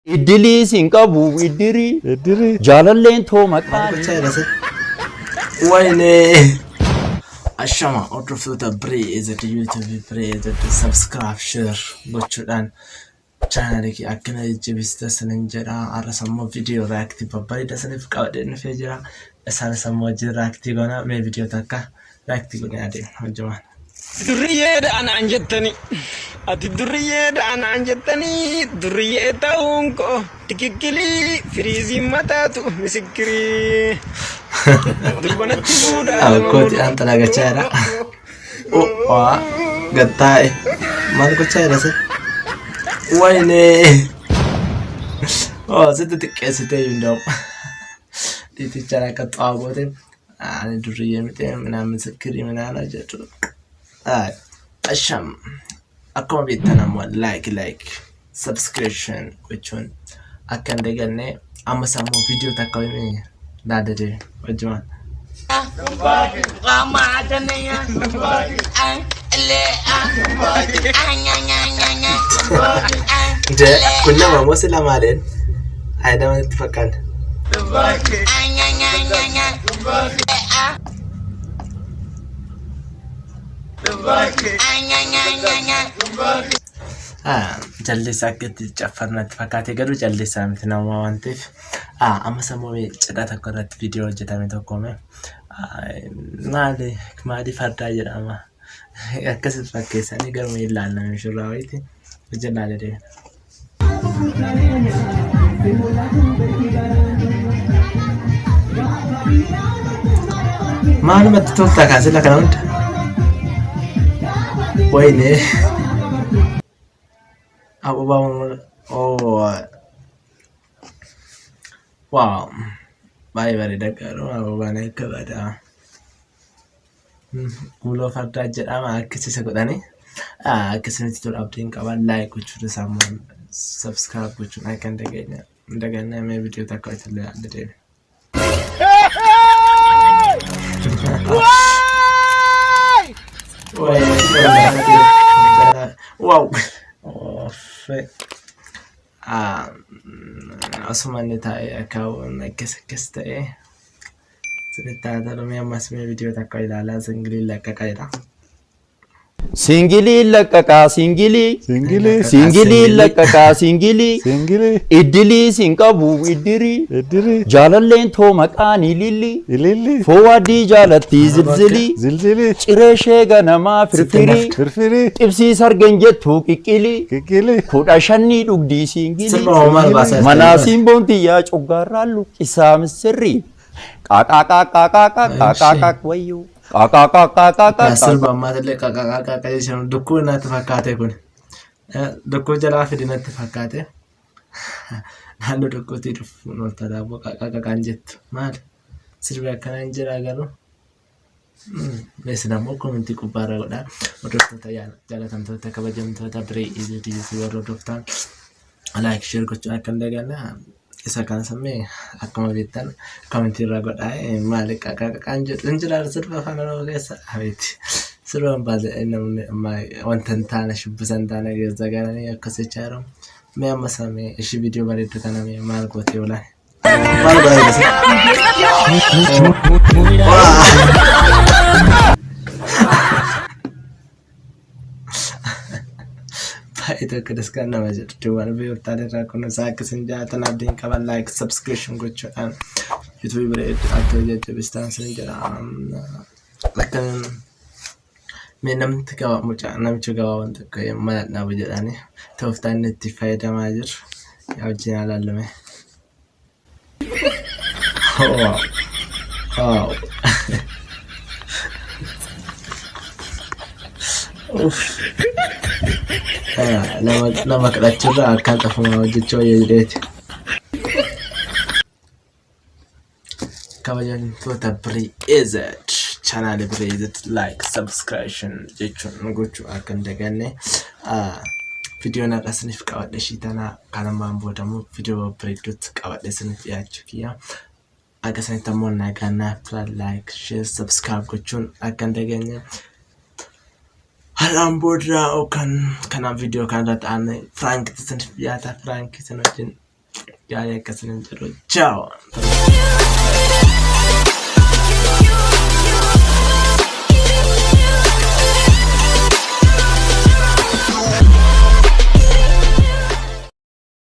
Iddilii siin qabu iddirii. Iddirii. Jaalalleen too Maal maqaan. gochaa jira se? Wayne! Ashama hordoftoota Biree Eezad YouTube Biree Eezad subscribe share gochuudhaan chaanaalii kee akkana jajjabeessita sinin jedha. Har'as ammoo viidiyoo react babbareeda siniif qabadhee dhufee jira. Isaanis ammoo wajjin react goona. Mee viidiyoo takka react godhee adeemna hojjumaan. Durriyyeedha anaan jettani. Ati durriyyeedha anaan jettanii durriyyee ta'uun koo tikikkilii firiiziin mataatu misikkirii. Durbanatti fuudhaa nama Akkooti aan xalaagachaa jira. Waa gad taa'e. Maal gochaa jira se? Wayne! Oh, sitti xiqqeessitee hin da'u. Dhiitichaan akka xaa'oo goote ani durriyyee miti minaan misikkirii minaana jedhu. Asham akkuma beektan ammoo like like subscription gochuun akka hin daganne ammas ammoo viidiyoo takka wayii laada deemi wajjumaan. Kun nama moo sila maaleen? Ayi nama natti fakkaata. Jaldeessa akka itti caffaru natti fakkaate garuu jaldeessaa miti nama waan ta'eef. Amma sammuu cidha tokko irratti viidiyoo hojjetame tokko mee maali maali fardaa jedhama. Akkasitti fakkeessanii garuu hin ilaallame shurraa wayiiti hojjannaa jedhee. Maalumatti toltaa kaasila kana hunda? Wayne. Ababaa oh. Wow. Baay'ee bareeda garuu ababaan akka badaa. Guuloo fardaa jedhama akkas isa godhanii akkasinitti tolu abdiin qaba like gochuun isaa immoo subscribe gochuun akka hin daganne hin daganne mee viidiyoo takka itti illee deeme. Wow. Osuma inni taa'ee akka akkas akkas ta'ee Sinitti haa tolu mee ammas mee viidiyoo takka ilaalaa singilii laqqaqa jedha. Singilii laqqaqaa singilii. Singilii. Singilii laqqaqaa singilii. Singilii. Iddilii siin qabu iddirii. Iddirii. Jaalalleen too maqaan ililli. Ililli. Foowaddii jaalattii zilzilii. Zilzilii. Ciree ishee ganamaa firfirii. Firfirii. Xibsii sargen jettu qiqqilii. Qiqqilii. 15 dhugdii singilii. Sirba maal baasaa jirta? Manaa simboon tiyyaa coggaarraa luqqisaa misirrii. Qaaqaaqaaqaaqaaqaaqaaq wayyoo. Qaaqaaqaaqaaqaaqaaq. Sirba ammaatillee qaqaqaqaqa jechuun dukkuu natti fakkaate kun. Dukkuu jalaa fidi natti fakkaate. Naannoo dukkuutii dhufuun oolta daabboo qaqaqaqaan jettu. Maali? Sirbi akkanaa hin jiraa garuu. Isin ammoo komentii gubbaarra godhaa. Hordoftoota jaalatamtoota kabajamtoota biree izi warra hordoftan like share gochuun akka hin daganne isa kana sammee akkuma beektan komentii irra godhaa. Maali qaqaqaqaan jedhu hin jiraa sirba afaan oromoo keessa abeeti. Sirba baay'ee namni amma wanta hin taane shubbisa hin taane keessa galanii akkas jechaa jiru. Mee amma samee ishii viidiyoo bareedduu kana mee maal gootee oolan? Maal godhaa jirti? Baay'ee tokko das kan nama jedhu duwwaan beektaan irraa kunuunsaa akka isin jaalatan abdiin qaban like subscription gochuudhaan YouTube bira akka jajjabeessitan isin jedha. Akka mee namti gabaa mucaa namicha gabaabaan tokko mala dhaabu jedhanii tooftaa inni itti fayyadamaa jiru yaa wajjin haa ilaallu mee. Wow. Wow. Uff. Nama nama kadhachuurraa akkaan xafumaa hojjechuu wayya jedheeti. Kabajamtoota Biree Eezad chaanaali Biree Eezad like subscription jechuun gochuu akka hin daganne viidiyoon har'a isiniif qabadhe ishii tana kanumaan booda immoo viidiyoo babbareedduutti qabadhe isiniif dhiyaachuu kiyya. Akka isinitti ammoo nagaan naaf tura like share subscribe gochuun akka hin daganne. Har'aan booda yookaan kanaaf viidiyoo kanarratti aanee Firaankitti isiniif dhiyaata Firaankii isin wajjin. Gaarii akkasinin jedhu. Ciao.